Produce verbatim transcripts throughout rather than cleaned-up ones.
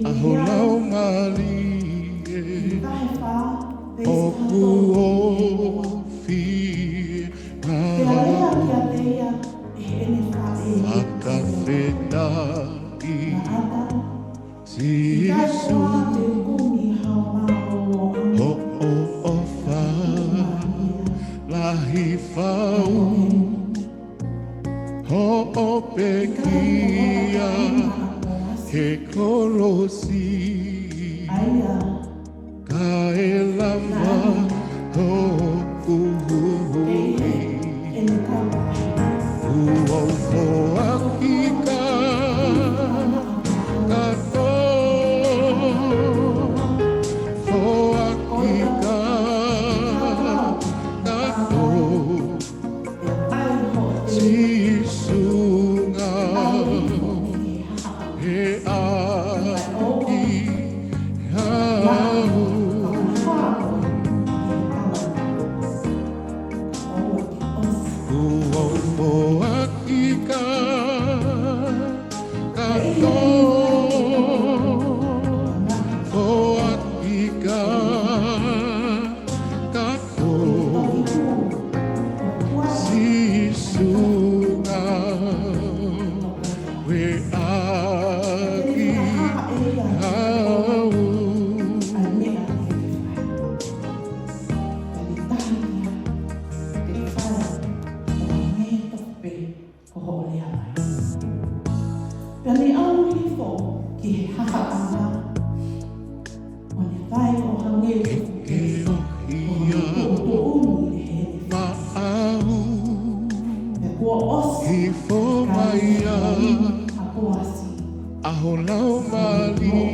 ʻa ho laumālie ʻoku fiemaʻu. Fakafetaʻi Sīsū, hoʻo ʻofa lahi fau, hoʻo pekia he kolosi, kae lava hoku ui. Kuo u foaki kātoa, foaki kātoa, Sīsū, he ʻAfio. Kuo u foaki kātoa, foaki kātoa, Sīsū, he ʻAfio. Ko hoʻo lea mai. Pea ne ʻalu hifo ki he hahaʻanga, ʻo ne fai ʻo hangē ko e tuʻutuʻuni ʻi he heni. Pea kuo ʻosi hifo mai ʻa Poasi, ʻa ho laumālie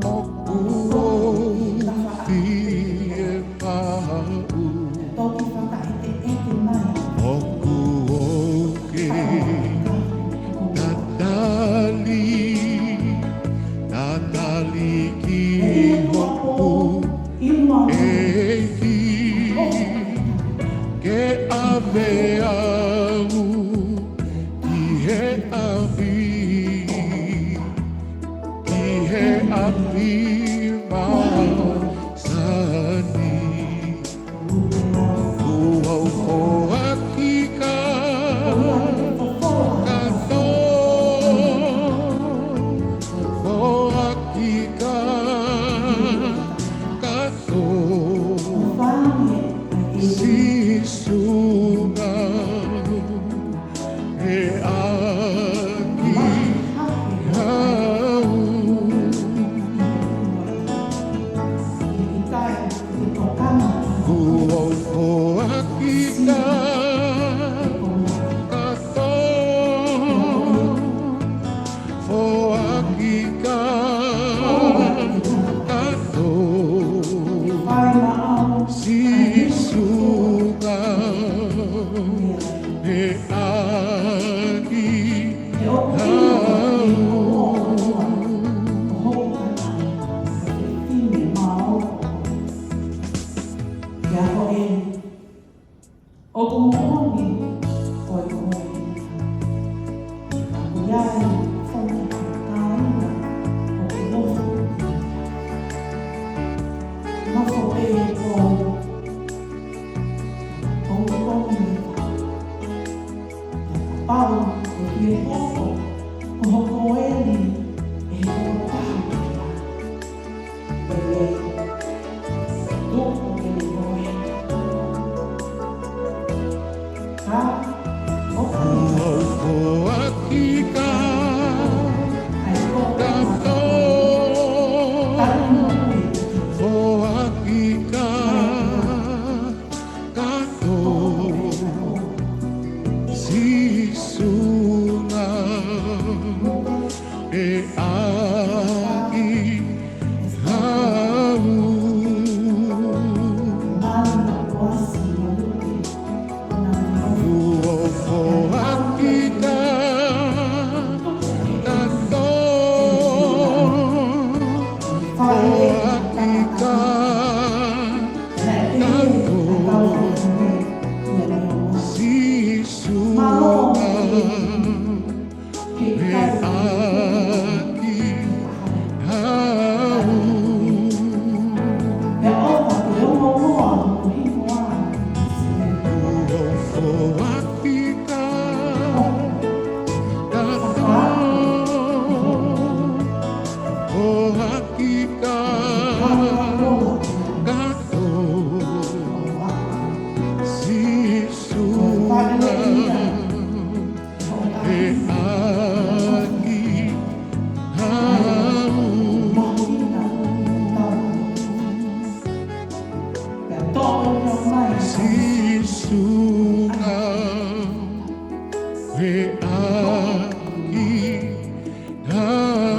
ʻoku fiemaʻu. ʻOku ou kei tatali, tatali ki hoku ʻEiki, ke ʻave au ki he ʻapi, ki he ʻapi māsani. Kuo u foaki kātoa, foaki kātoa, Sīsū, he ʻAfio. Kuo u foaki kātoa, foaki kātoa, Sīsū, he ʻAfio. ʻOku moʻoni ko e moʻoni. Ka ʻoku ʻi ai foki ha kāinga ʻoku nofo. Nofo pē he pou. Pou, pou ni. Kapau ʻe fie hoko ko ho koeli ʻe he kotahi. Kuo u foaki kātoa, foaki kātoa, Sīsū,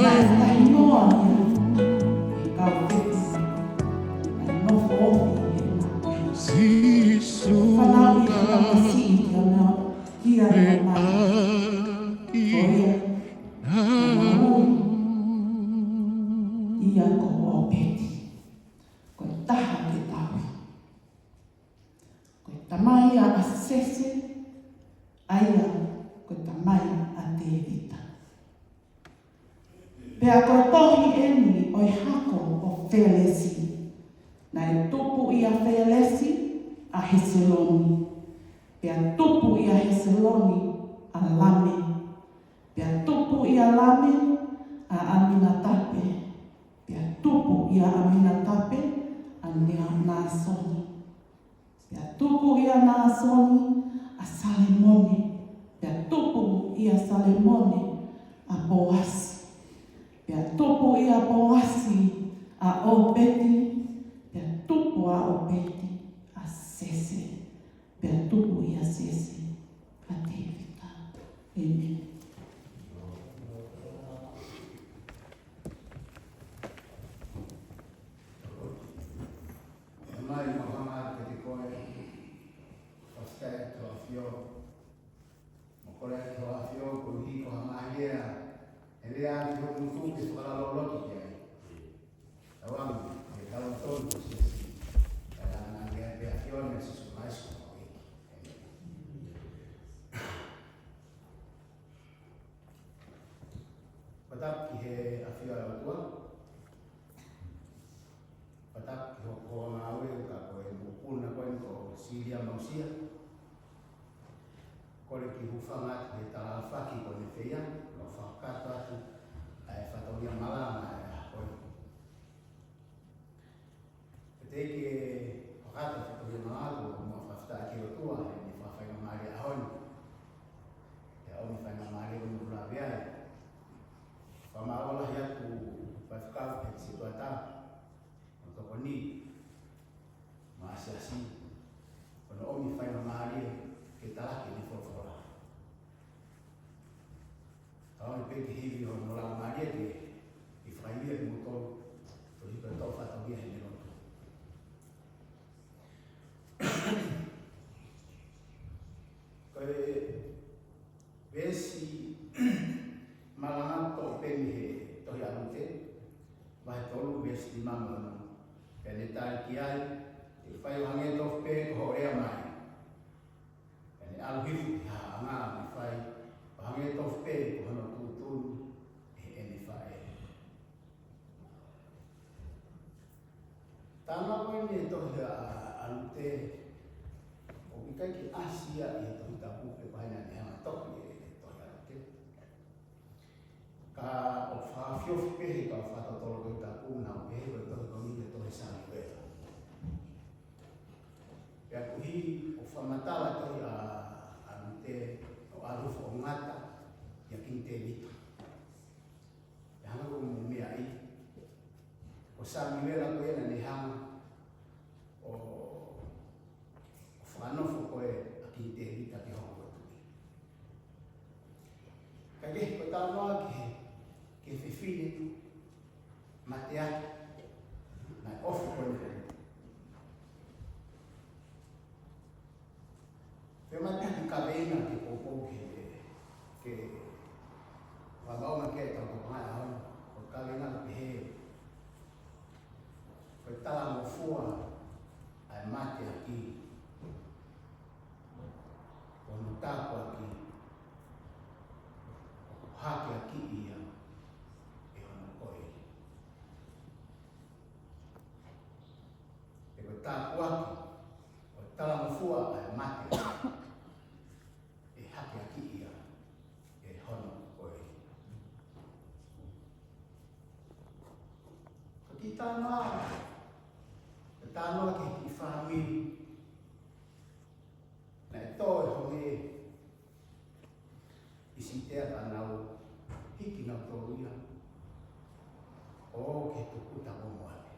Naʻe tahi noa ia ʻe he kau fefine, naʻe nofo ofi ʻi heʻena fānau ʻi he tamasiʻi kia na, kia na mai. Ko ia, naʻa na ui ia ko ʻŌpeti, ko e taha ke tauhi. Ko e tamai ia ʻa Sese, ʻa ia ko e tamai ʻa Tēvita. Pea ko e tohi eni ʻo e hako ʻo Felesi. Naʻe tupu ʻia Felesi ʻa Heseloni. Pea tupu ʻia Heseloni ʻa Lame. Pea tupu ʻia Lame ʻa ʻAminatape. Pea tupu ʻia ʻAminatape ʻa Nea-, Naasoni. Pea tupu ʻia Naasoni ʻa Salemone. Pea tupu ʻia Salemone ʻa Poasi. Pea tupu ʻia Poasi ʻa ʻŌpeti. Pea tupu ʻa ʻŌpeti ʻa Sese. Pea tupu ʻia Sese ʻa Tēvita. ʻĒmeni. Tamai, mau hanga atu kiate koe, fakafetaʻi atu ho ʻAfio. Mau kole atu ho ʻAfio, koeʻuhi ko ha māhina ʻe lea atu ki hoku ngutu ke fakalālōloto ki ai. Tauange ke tau tonu ko Sese. Kae ʻoua naʻa mea pē ʻa e ʻAfio na Sīsū Kalaisi ko homau ʻEiki. ʻĒmeni. Fakatapu ki he ʻafio ʻa e ʻOtua. Fakatapu ki hoku hoa ngāue, ka ko e mokopuna ko eni ko Silia Mausia. Kole ke u hūfanga atu he tala aofaki ko eni ʻa e ʻAfio, ʻo fakakakato atu ʻa e fatongia malanga ʻo e ʻaho ni. Pea teʻeki ke fakakakato e fatongia malanga, ʻoku mau fakafetaʻi ki he ʻOtua heʻene fakafaingamālie ʻo e ʻaho ni. Pea ʻomi e faingamālie ʻo e ʻaho ni ʻo lave ai. Fakamālō lahi atu, Faifekau Pekisituata, mo e tokoni, mo e siasi, ʻo ne ʻomi e faingamālie ke talaki ʻene folofola. Tauange pē ke hili hono laumālie ke, ke fakaivia kimoutolu, koeʻuhi ko e toʻo fatongia heʻene lotu. Ko e veesi malanga ʻoku toʻo pē mei he tohi ʻa Lute, vahe tolu, veesi nima mo e ono. Pea ne tali ki ai, Te u fai ʻo hangē tofu pē ko hoʻo lea mai. Pea ne ʻalu hifo ki haʻanga ʻo ne fai ʻo hangē tofu pē ko hono tuʻutuʻuni ʻe heʻene faʻē. Talanoa ko eni e tohi ʻa, ʻa Lute, ʻoku ʻikai ke ʻasi ia ʻi he Tohi Tapu pe ko hai naʻa ne hanga ʻo tohi e, e tohi ʻa Lute. Ka ʻoku fakafiofio pē he kau fakatotolo Tohi Tapu, nau pehē ko e tohi ko eni ko e tohi ʻa Samuela. Pea koeʻuhi ʻoku fakamatala e tohi ʻa, ʻa Lute ʻo ʻalu hifo ʻo ngata kia Kingi Tēvita. Pea hangē ko hoʻomou meaʻi, ko Samuela ko ia naʻa ne hanga ʻo, ʻo fakanofo ko ē ʻa Kingi Tēvita ke hoko ko e tuʻi. Ka ko e talanoa ki he, ki he fefine mateaki naʻe ʻofa ko ē. Pea mateaki kaveinga ke poupou ke, ke fakamaʻunga ke tau tokanga ai, ʻa hono, ko e kaveinga ʻoku pehē: Ko e talangofua ʻa e mateaki ko hono tāpuaki, ʻoku hakeakiʻi ia ʻe hono koeli. Pea ko e tāpuaki, ko e talangofua ʻa e mate, ʻe hakeakiʻi ia ʻe hono koeli. Ko e kiʻi talanoa, ko e talanoa ki he kiʻi fāmili naʻe tō e honge ʻi Siutea, pea nau hiki nautolu ia ʻo ō ki he tūkuta ʻo Moape.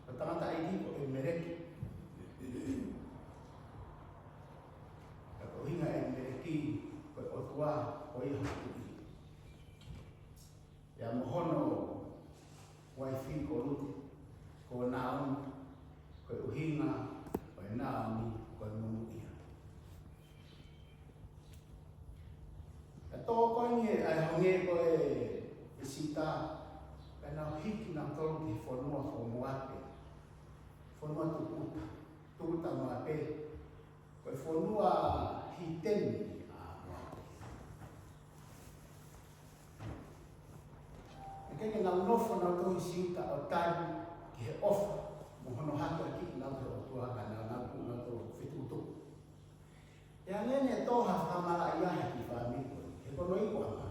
Ko e tangataʻeiki ko ʻElimeleki. Ka ko e ʻuhinga ʻo ʻElimeleki, ko e ʻOtua ko ia hoku Tuʻi. Pea mo hono uaifi ko Lute, ko Naomi, ko e ʻuhinga ʻo e Naomi ko e monūʻia. ʻA e tō ko eni ʻa e honge ko ē ʻa ʻIsita, pea nau hiki nautolu ki he fonua ko Moape, fonua tukuta, tukuta Moape. Ko e fonua hiteni ʻa Moape. Naʻe ʻikai ke nau nofo nautolu ʻi Siuta ʻo tali ki he ʻofa mo hono hakeakiʻi nautolu ʻe he ʻOtua, ka naʻa nau tuʻu nautolu ʻo fetukutuku. Pea naʻe tō ha fakamalaʻia he kiʻi fāmili ko ē, he ko hono iku ʻanga,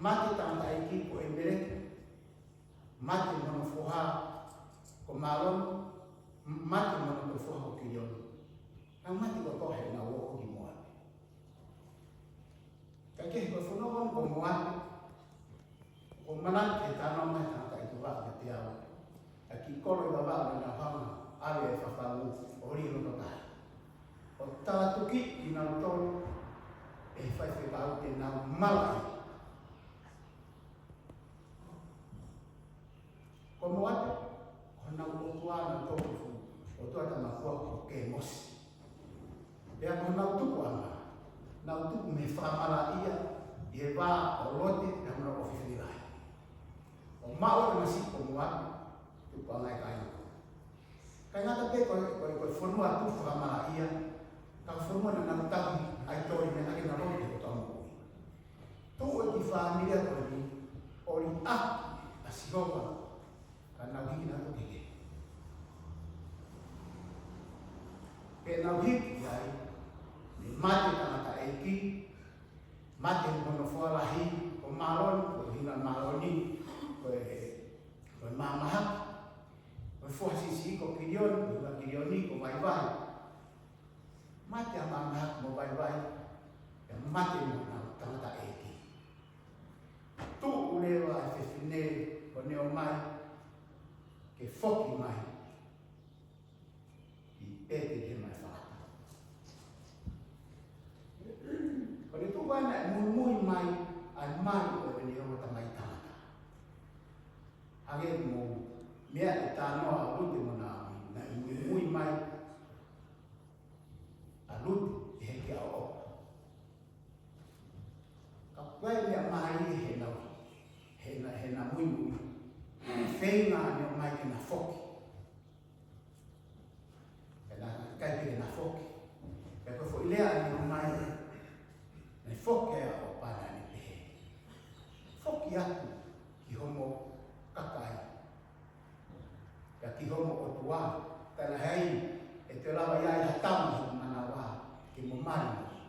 mate tangataʻeiki ko ʻElimeleki, mate mo hono foha ko Maloni, mate mo hono toe foha ko Kilioni. Nau mate kotoa heʻenau ō ki Moape. Kae kehe, ko e fonua ko Moape, ʻoku ou manatu ki he talanoa mai ʻa e tangataʻeiki ʻi Vavaʻu kiate au, ʻa e kiʻi kolo ʻi Vavaʻu naʻa nau hanga ʻo ʻave e fafangu ʻo lī loto tahi, ʻo talatukiʻi kinautolu ʻe he faifekau te nau malaʻia. Ko Moape, ko honau ʻotua nautolu, ʻotua tamakuaku ko Kemosi. Pea ko honau tukuʻanga, nau tuku mei he fakamalaʻia ʻi he vā ʻo Lote pea mo hono ʻofefine lahi. ʻO maʻu ʻa e tamasiʻi ko Moape, tukuʻanga e kāinga. ʻIkai ngata pē ko e, ko e, ko e fonua tuʻu fakamalaʻia, ka ko e fonua naʻa nau tauhi ai tō i meʻa ke nau loto ki he ʻOtua moʻui. Tuʻu e kiʻi fāmili ko eni ʻo liʻaki ʻa Sihova, ka nau hiki nautolu ki he kehe. Pea nau hiki ai, ne mate tangataʻeiki, mate mo hono foha lahi ko Maloni, ko e ʻuhinga Maloni ko e, ko e mamahaki. Ko e foha siʻisiʻi ko Kilioni, ko e ʻuhinga Kilioni ko Vaivai. Mate ʻa mamahaki mo Vaivai, pea mate mo honau tangataʻeiki. Tuʻu leva e fefine ko Neomai ke foki mai ʻi Petelihema ʻEfalata. Ko e tuʻu ko ē naʻe muimui mai ai ʻa e mali ʻo ʻEveni ʻo Tamai Tangata. Hangē ko e meʻa ʻi he talanoa ʻa Lute mo Naomi, naʻe muimui mai ʻa Lute ʻi he hiki ʻa ʻOpa. Ka ʻoku ʻi ai e meʻa mālie heʻena, heʻena, heʻena muimui. Feinga ʻa Neomai ke na foki. Pea naʻe ʻikai ke na foki. Pea ko e foʻi lea ʻa Neomai, naʻe foki ai ʻa ʻOpa naʻa ne pehē: Foki atu ki homo kakai, pea ki homo ʻotua, ka naʻe ʻi ai ʻe toe lava ia ʻi ha tama ʻi homo manava ke mo mali mo ia.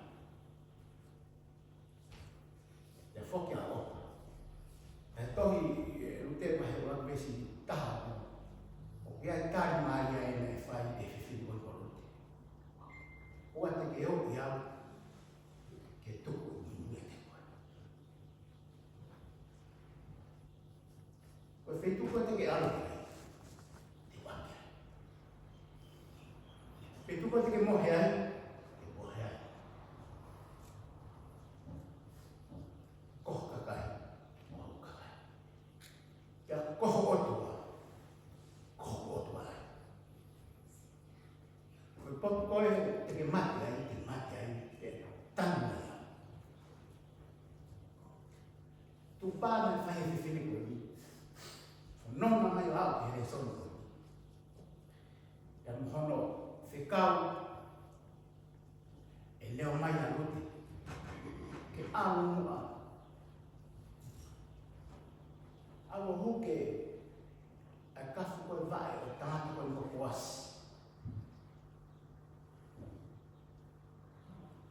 Pea foki ʻa ʻOpa. Pea tohi ʻe Lute vahe ua veesi taha ua, ʻoku ʻi ai e tali mālie ʻeni naʻe fai ʻe he fefine ko Lute: ʻOua te ke ō ʻiate au ke tuku e muimui ʻiate koe. Ko e feituʻu ko ē te ke ʻalu ai, te u ʻalu ai. Feituʻu ko ē te ke mohe ai, te u mohe ai. Ko ho kakai mo hoku kakai. Pea ko ho ʻotua, ko hoku ʻotua ai. Ko e potu ko ē te ke mate ai, te u mate ai, pea tanu ai au. Tuʻu pē naʻe fai ʻe he fefine ko eni, ʻo nonga mai ʻo aʻu ki he lēsoni ko eni. Pea mo hono fekau ʻe Neomai ʻa Lute ke ʻalu muʻa, ʻalu ʻo huke ʻa e kafu ko ē vaʻe ʻo e tangata ko eni ko Poasi.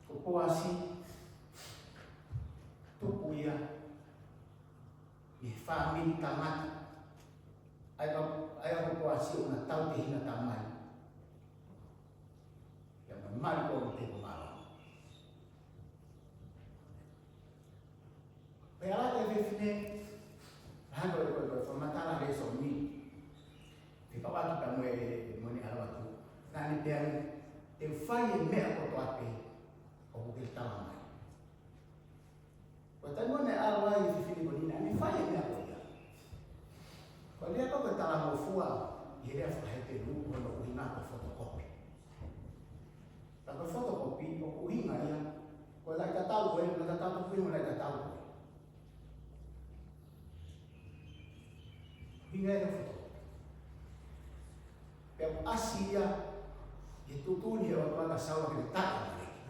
Ko Poasi, tupu ia mei he fāmili tangata. ʻA ia ko, ʻa ia ko Poasi ʻoku na tautehina tamai. Ia mo e mali ko Lute ko Maloni. Pea ʻalu atu e fefine, hangē ko e, ko e, ko e fakamatala lēsoni, fekauʻaki pea mo e, mo ʻene ʻalu atu. Naʻa ne pehē: Te u fai e meʻa kotoa pē ʻoku ke tala mai. ʻi he lea faka-Hepelū, ko hono ʻuhinga ko e fotokopi. Ka ko e fotokopi, ʻoku ʻuhinga ia, ko e laʻi tatau ko ē, laʻi tatau ko ē, mo e laʻi tatau ko ē. ʻUhinga ia ko e fotokopi. Pea ʻoku ʻasi ia, ʻi he tuʻutuʻuni ʻe he ʻOtua kia Saula ke ne taʻe ʻa ʻAmaleki.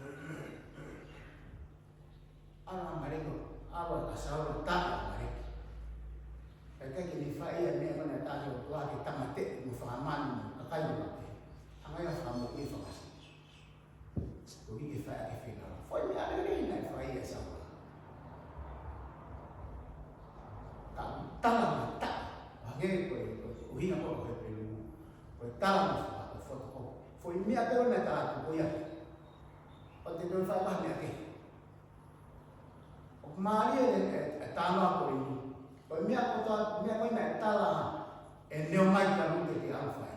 ʻAlu ʻa ʻAmaleki, ʻalu ʻa Saula taʻe ʻa ʻAmaleki. Kae ʻikai ke ne fai ia meʻa ko ē naʻe tala ʻe he ʻOtua ke tāmateʻi mo fakamanu mo e kakai mo e mate. Hanga ia ʻo fakamoʻui e fanga sipi. Ko e ʻikai ke fai ʻaki e fenala. Foʻi meʻa lelei naʻe fai ʻe Saula. Ka tala mo taʻe. Hangē ko e, ko e ʻuhinga ko ē ʻo e Hepelū. Ko e tala mo faka-, ko e fotokopi. Foʻi meʻa pē naʻe tala atu ko ia. ʻO te toe fai ha meʻa kehe. ʻOku mālie e, e, e talanoa ko eni. Ko e meʻa kotoa, meʻa ko ē naʻe tala ʻe Neomai kia Lute ke ʻalu fai.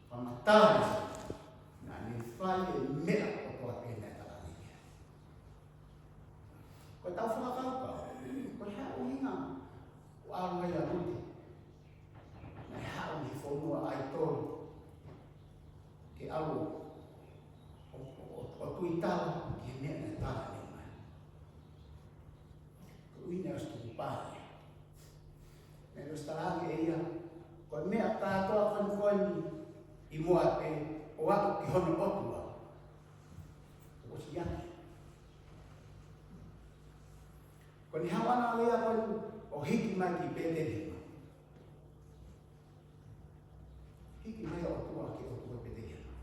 Fakamatala ʻe Saula, naʻa ne fai e meʻa kotoa pē naʻe tala ʻe ia. Ko ʻetau fakakaukau, ko e hā e ʻuhinga ʻoku ʻalu ai ʻa Lute. Naʻe haʻu mei he fonua ʻaitoli. Ke ʻalu ʻo, ʻo, ʻo, ʻo tuitala ki he meʻa naʻe tala ʻe Neomai. Ko e ʻuhinga ʻosi tuku pā ia. Naʻe ʻosi talaange ʻe ia, ko e meʻa kātoa ko eni ko eni ʻi Moape, ʻo aʻu ki hono ʻotua. ʻOsi ʻiate. Ko ʻene haʻu ʻana ʻo ia ko eni ʻo hiki mai ki Petelihema. Hiki mai ʻa e ʻOtua ki he ʻotua ʻo Petelihema.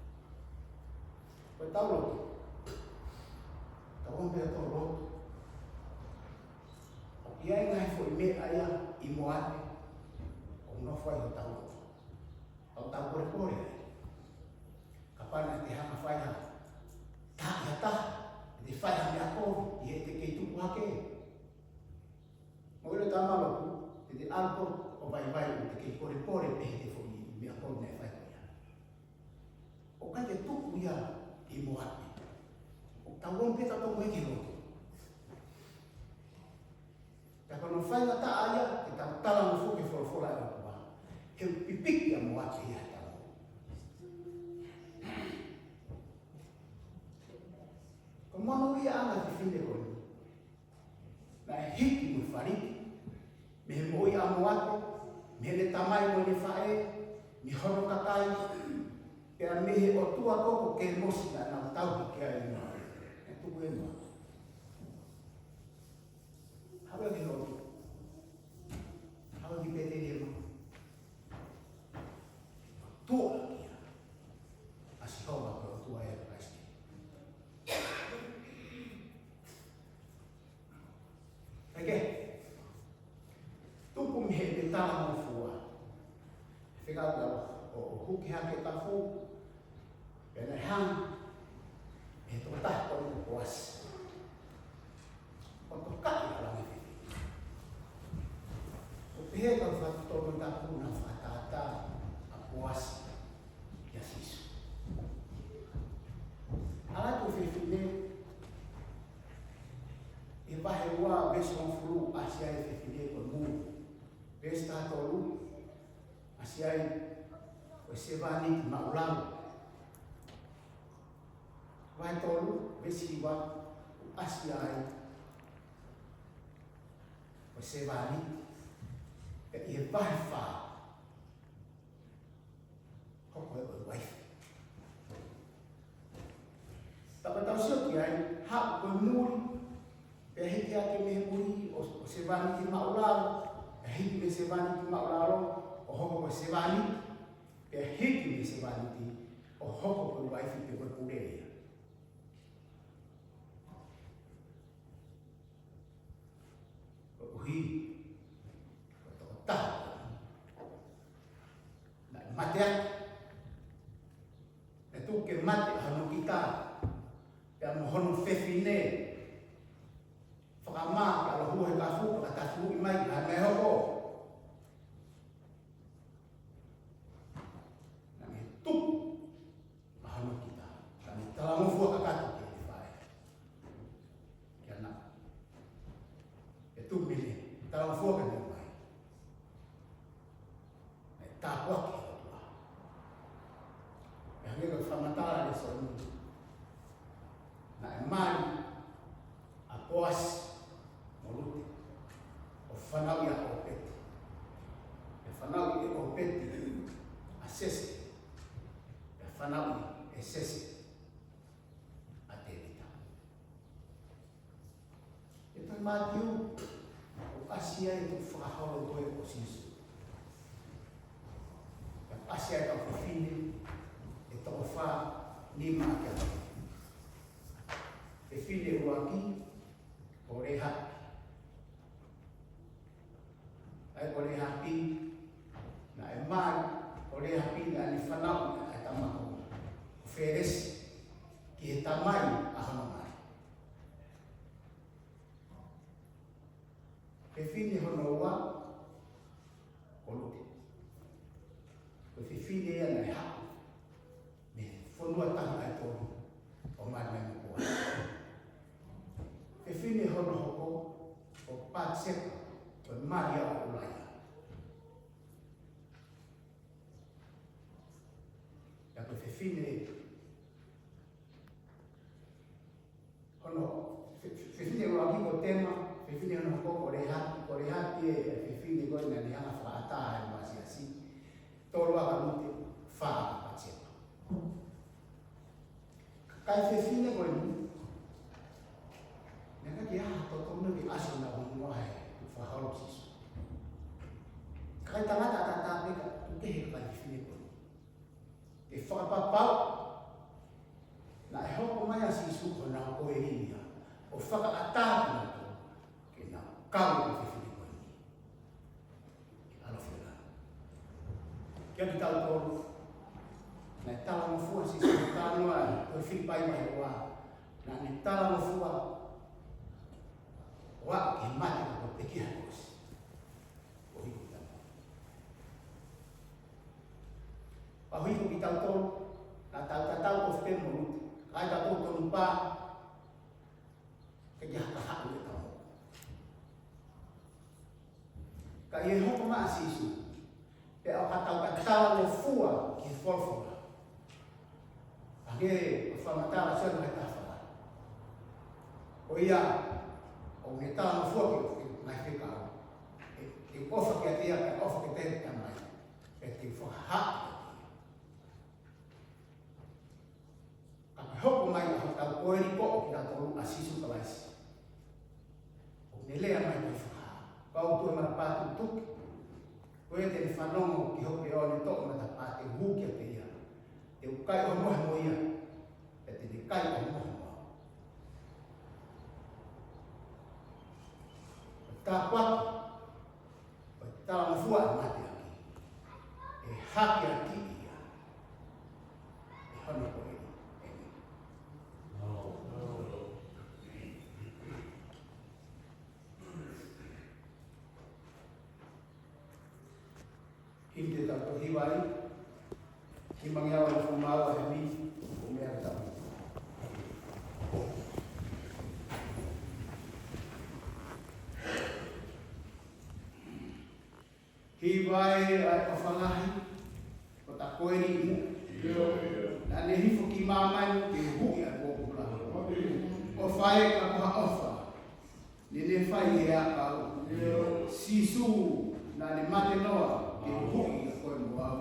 Ko ʻetau lotu. Tau ō pē ʻo tau lotu. ʻOku ʻi ai e ngaahi foʻi meʻa ia ʻi Moape. ʻOku nofo ai hotau lotu. Tau tau polepole ai. Kapau naʻa te hanga fai ha taha, ha taha, te fai ha meʻa kovi, ʻi heʻete kei tupu hake. Mo ʻilo tama lotu, te te ʻalu ʻo vaivai ʻo te kei polepole pē he foʻi meʻa kovi naʻe fai ko ia. ʻOku ʻikai ke tuku ia ʻi Moape. ʻOku tau ō pē tautolu mo ia ki lotu. Ka ko hono faingataʻa ia, ke tau talangofua ki he folofola ʻa e ʻOtua. He ʻoku pipiki ʻa Moape ia he tau. Ko e monūʻia ʻa e fefine ko eni. Naʻe hiki mo e faliki, mei he moʻui ʻa Moape, mei heʻene tamai mo ʻene faʻē, mei hono kakai, pea mei he ʻotua ko ē ko Kemosi naʻa nau tauhi ki ai ʻi Moape. Naʻe tuku ʻe Moape. Haʻu ki lotu. Haʻu ki Petelihema. Tuʻa kia. ʻA Sihova ko e ʻOtua ʻa Kalaisi. Kae kehe, tupu mei heʻene talangofua. Fekau ʻo, ʻo, ʻo huki hake e kafu, pea naʻe hanga ʻe he tokotaha ko eni ko Poasi ʻo tokaʻi ʻa e langi fefine. ʻO pehē ʻe he kau fakatotolo tapu naʻe fakatātā ʻa Poasi kia Sīsū. ʻAlu atu e fefine, ʻi he vahe ua veesi hongofulu, ʻasi ai e fefine ko e muli. Veesi taha tolu, ʻasi ai ko e sevāniti maʻulalo. Vahe tolu, veesi hiva, ʻasi ai ko e sevāniti. Pea ʻi he vahe fā, hoko ko e uaifi. Tau ka tau sio ki ai, haʻu ko e muli, pea hiki hake mei he muli ʻo, ʻo sevāniti maʻulalo, pea hiki mei he sevāniti maʻulalo ʻo hoko ko e sevāniti, pea hiki mei he sevāniti ʻo hoko ko e uaifi pe ko e pule ia. Koeʻuhi ko e tokotaha naʻe mate atu. Naʻe tuku ke mate ʻa hono kita, pea mo hono fefine. Fakamā ke ʻalu ʻo hū he kafu, pea ka tafuʻi mai, ka mei hoko. Naʻe tuku ʻa hono kita, ka ne talangofua kakato ki heʻene faʻē. Kia naʻa. ʻE tuku mei he talangofua ka ne mai. Naʻe Poasi mo Lute, ʻo fanauʻi ʻa ʻOpeti. Pea fanauʻi ʻe ʻOpeti ʻa Sese. Pea fanauʻi ʻe Sese ʻa Tēvita. ʻI he tohi Mātiu, ʻoku ʻasi ai e tukufakaholo ko ē ʻo Sīsū. Pea ʻasi ai e kau fefine ʻe toko fā, nima ki he ʻaho. Fefine ʻuluaki, ko Lēhapi. ʻA ia ko Lēhapi, naʻe mali ʻo Lēhapi naʻa ne fanauʻi ʻa e tama ko Fēlesi ki he tamai ʻa hono mali. Fefine hono ua, ko Lute. Ko e fefine ia naʻe haʻu mei he fonua tahi ʻa e tolu ʻo mali mai mo Poasi. Fefine hono hoko, ko Patisepa, ko e mali ia ʻo ʻUlaia. Pea ko e fefine hono, fe-, fe-, fefine ʻuluaki ko Tema, fefine hono hoko ko Lēhapi, ko Lēhapi e fefine ko ē naʻa ne hanga ʻo fakaʻatā ʻa e ʻū siasi. Tolu ʻa Lute, fā ʻa Patisepa. Ka ko e fefine ko eni, naʻe ʻikai ke ʻi ai ha totonu ke ʻasi honau hingoa he tukufakaholo ʻo Sīsū. Ka ko e tangata ʻataʻatā pē ka tuku kehe e kakai fefine ko eni. Ke fakapapau naʻe hoko mai ʻa Sīsū ko honau koeli ia, ʻo fakaʻatā kinautolu ke nau kau mo e fefine ko eni. ʻAlo fela. Kiate kitautolu, naʻe talangofua ʻa Sīsū, talanoa ʻa e Filipai vahe ua, naʻa ne talangofua ʻo aʻu ki he mate, ka ko e pekia he kolosi. ʻO hiko kitautolu. ʻO hiko kitautolu, naʻa tau tatau ko Fitemo Lute. Ka ʻi ai kitautolu tonu pā, ke ʻi ai ha kahaʻu ʻe tau. Ka ʻi he hoko mai ʻa Sīsū, pea ʻoka tau ka talangofua ki he folofola. Hangē ko e fakamatala ʻa Sione vahe taha fā. Ko ia, ʻoku ne talangofua ki he ngaahi fekau. ʻE, ʻe ʻofa kiate ia, ʻe ʻofa kiate ia, Tamai. Pea te u fakahā kiate ia. Ka ko e hoko mai ʻa hotau koeli ko ē kitautolu ʻa Sīsū Kalaisi, ʻoku ne lea mai ko e fakahā. Kau tō e matapā tutuki. Ko ia te ne fanongo ki hoku leʻo ʻo ne toʻo e matapā, te u hū kiate ia. Te u kai ʻohomohe mo ia, pea te ne kai ʻohomohe mo au. Tāpuaki. ʻO talangofua ʻa e mateaki, ʻe hakeakiʻi ia ʻe hono koeli. ʻĒmeni. Himi te tau tohi hiva ai. Himi ange au ʻa e fuʻu mau ʻa e himi, ʻo meʻa ke tau. Hiva ē ʻa e ʻofa lahi, ko ta koeli mo. Naʻa ne hifo ki māmani ke huhuʻi ʻa e pōpula. ʻOfa ē ka ko ha ʻofa. Naʻa ne fai he ʻakau. Sīsū, naʻa ne mate noa, ke huhuʻi ʻa koe mo au.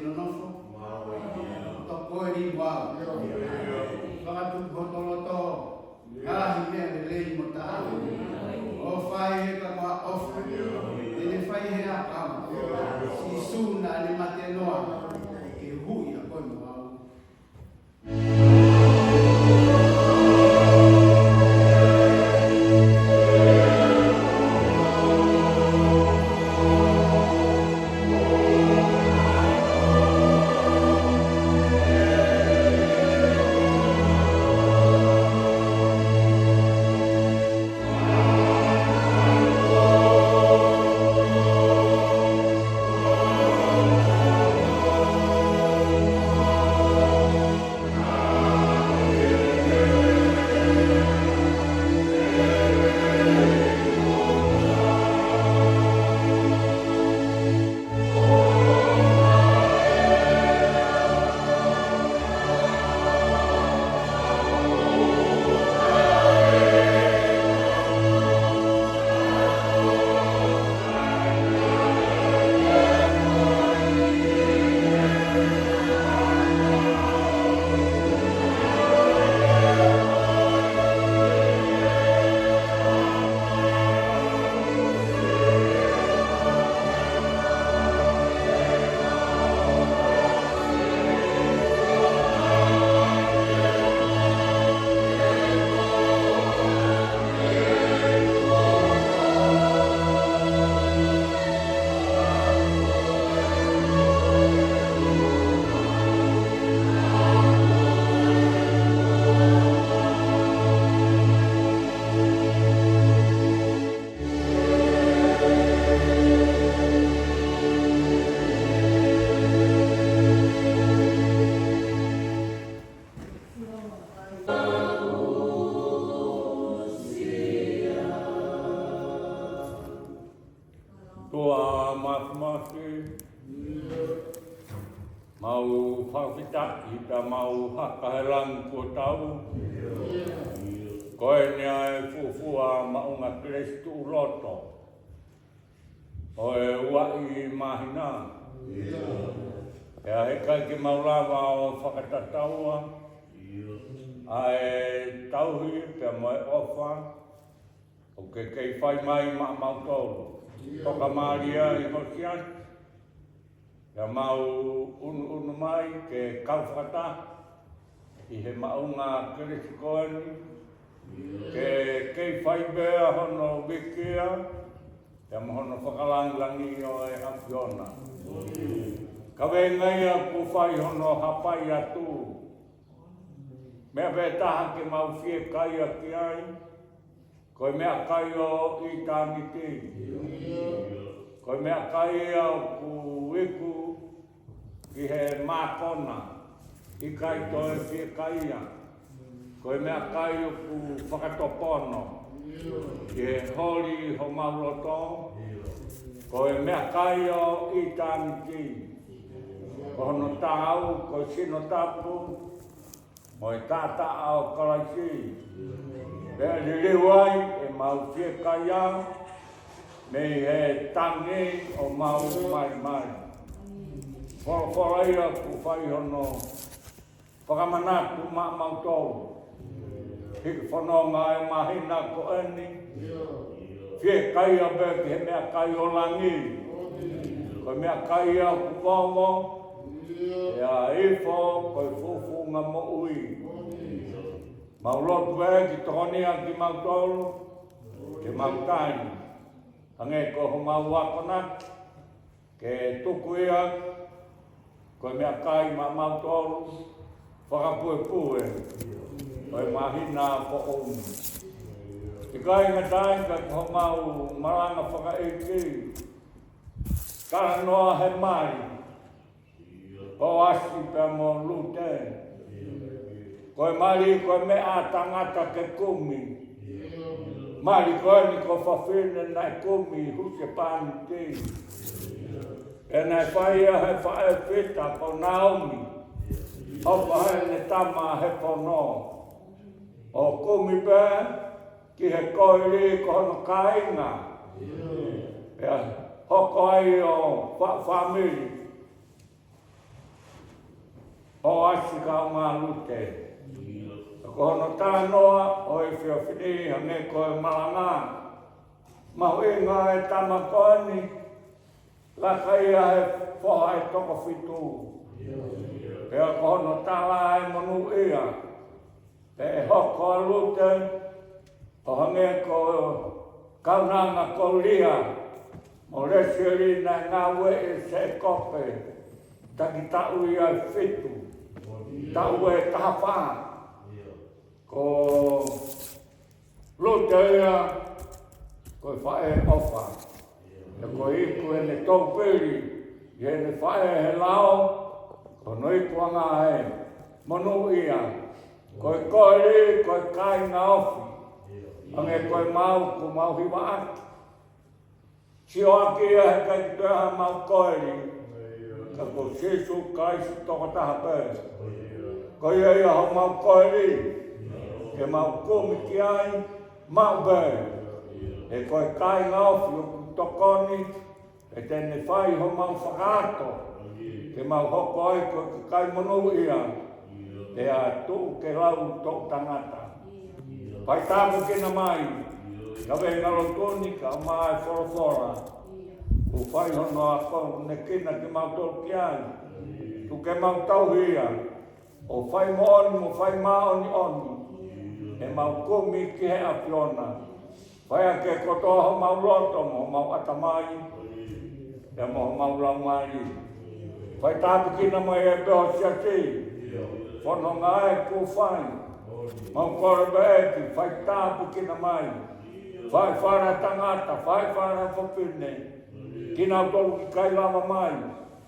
Nonofo. Tokoni muʻa. Fakatupu hoto loto. Ngaahi meʻa lelei mo taau. ʻO fai ʻe ka maʻofa. Te ne fai ʻe he ʻakau. Sīsū naʻa ne mate noa. Ke huʻi ʻa koe mo au. ʻOtua Māfimafi, mau fakafetaʻi pea mau haka he langi kuo tau. Ko eni ʻa e fuofua maʻunga kelesi tuʻu loto ʻo e uaʻi māhina. Pea heʻikai ke mau lava ʻo fakatataua ʻa e tauhi pea mo e ʻofa ʻoku ke kei fai mai maʻamautolu. Tokamālie ʻi ho siasi. Pea mau ʻunuʻunu mai ke kau fakataha ʻi he maʻunga kelesi ko eni, ke kei fai pea hono vikia, pea mo hono fakalangilangi ʻo e ʻAfiona. Kaveinga ia kuo fai hono hapai atu. Meʻa pē taha ke mau fiekaia ki ai, ko e meʻakai ʻo ʻitāniti. Ko e meʻakai ia ʻoku iku ki he mākona, ʻikai toe fiekaia. Ko e meʻakai ʻoku fakatopono ki he holi homau loto. Ko e meʻakai ʻo ʻitāniti. Ko hono taau, ko e sino tapu mo e taʻataʻa ʻo Kalaisi. Pea liliu ai ʻemau fiekaia mei he tangi ʻo mau maimai. Folofola ia kuo fai hono fakamanatu maʻamautolu. Hiki fononga e māhina ko eni. Fiekaia pē ki he meʻakai ʻo langi. Ko e meʻakai ia ʻoku vovo. Pea ifo ko e fufunga moʻui. Mau lotu ē ke tokonia kimautolu, ke mau tali. Hangē ko homau akonaki, ke tuku ia ko e meʻakai maʻamautolu, fakapuepue ʻo e māhina foʻou ni. ʻIkai ngata ai ka ko homau malanga fakaʻeiki, talanoa he mali, Poasi pea mo Lute. Ko e mali ko e meʻa ʻa tangata ke kumi. Mali ko eni ko fafine naʻe kumi husepāniti. Pea naʻe fai ia he faʻē fita ko Naomi, ʻofa heʻene tama he fono, ʻo kumi pē ki he koili ko hono kāinga. Pea hoko ai ʻo fa-, fāmili. Pōasi kaeʻumaʻā Lute. Ko hono talanoa ʻo e efiafi ni, hangē ko e malanga mahuʻinga ʻa e tama ko eni, laka ia he foha ʻe toko fitu. Pea ko hono tala ʻa e monūʻia, pea ʻe hoko ʻa Lute ʻo hangē ko e kaunanga ko Lia mo Lesieli naʻe ngāueʻi ʻe Sēkope, takitaha ia ʻe fitu, taʻu ʻe taha fā. Ko Lute ia ko e faʻē ʻofa. Pea ko e iku ʻene toupeli ʻi heʻene faʻē he lao, ko hono ikuʻanga ʻa e monūʻia. Ko e koeli, ko e kāinga ofi. Hangē ko e mau, ko mau hiva ʻaki. Sio ʻaki ia he ʻikai toe ʻi ai hamau koeli, ka ko Sīsū Kalaisi tokotaha pē. Ko ia ia homau koeli, ke mau kumi ki ai maʻu pē. He ko e kāinga ofi ʻoku tokoni, he te ne fai homau fakaʻato, ke mau hoko ai ko e kakai monūʻia, pea tuʻu ke lau toʻu tangata. Fai tāpuekina mai, ka vei ngalo toni ka mai folofola. Kuo fai hono akonekina kimautolu ki ai. Tuku ke mau tauhi ia, ʻo fai moʻoni mo fai māʻoniʻoni. ʻE mau kumi ki he ʻAfiona. Fai ʻaki e kotoa homau loto mo homau ʻatamai, pea mo homau laumālie. Fai tāpuekina mai e pē ʻo e siasi, fononga ē kuo fai. Mau kole pē ʻEiki, fai tāpuekina mai. Fai fala tangata, fai fala fafine. Kinautolu ʻikai lava mai,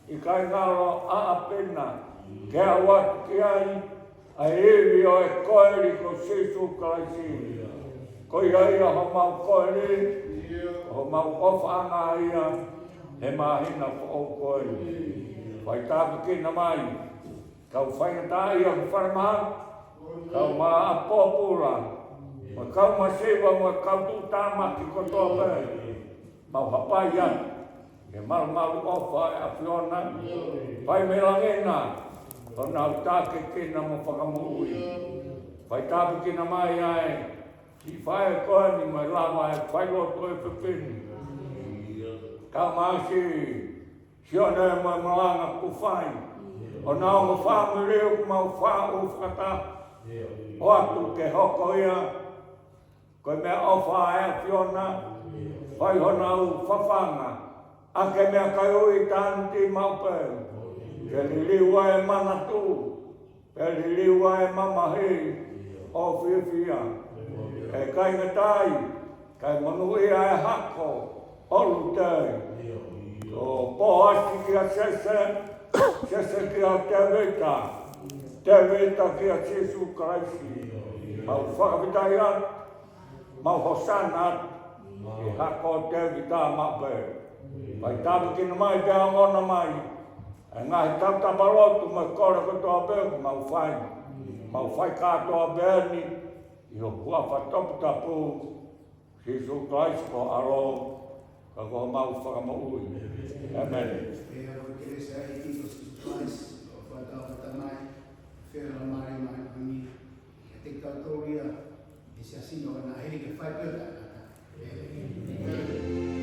ʻikai ngalo ʻaʻapina, ke aʻu atu ki ai ʻa e ivi ʻo e koeli ko Sīsū Kalaisi. Ko ia ia homau koeli, homau ʻofaʻanga ia he māhina foʻou ko eni. Fai tāpuekina mai kau faingataʻaʻia ʻo e falemaʻa, kau maʻa pōpula, mo e kau masiva, mo e kau tuʻutāmaki kotoa pē. Mau hapai atu ke malumalu ʻofa e ʻAfiona, fai mei langi na, ʻo nau tākiekina mo fakamoʻui. Fai tāpuekina mai ʻa e siʻi faʻē ko eni mo e lava e failotu ʻo e fefine. Kau masi Sione mo e malanga kuo fai. ʻO nau mo fāmili ʻoku mau faʻu fakataha. ʻOatu ke hoko ia ko e meʻaʻofa ʻa e ʻAfiona, fai honau fafanga ʻaki e meʻakai ʻo ʻitāniti maʻu pē. Ke liliu ʻa e manatu, ke liliu ʻa e mamahi ʻo e fiefia. ʻE kāinga, ʻikai monūʻia e hako ʻo Lute. ʻO Pōasi kia Sese, Sese kia Tēvita, Tēvita kia Sīsū Kalaisi. Mau fakafetaʻi atu, mau hosana atu ki he hako ʻo Tēvita maʻu pē. Fai tāpuekina mai pea ongona mai ʻa e ngaahi tautapa lotu mo e kole kotoa pē ʻoku mau fai. Mau fai kātoa pē eni ʻi ho huafa toputapu, Sīsū Kalaisi ko ho ʻAlo, ka ko homau Fakamoʻui. ʻĒmeni. Pea ko e kelesi ʻa e ʻEiki ko Sīsū Kalaisi, ʻofa ʻa e ʻOtua ko e Tamai, feohi ʻa e Laumālie Māʻoniʻoni, ke ʻiate kitautolu ia, ʻi he siasi ni ʻo ʻena heli ke fai pē ʻo taʻengata. ʻĒmeni.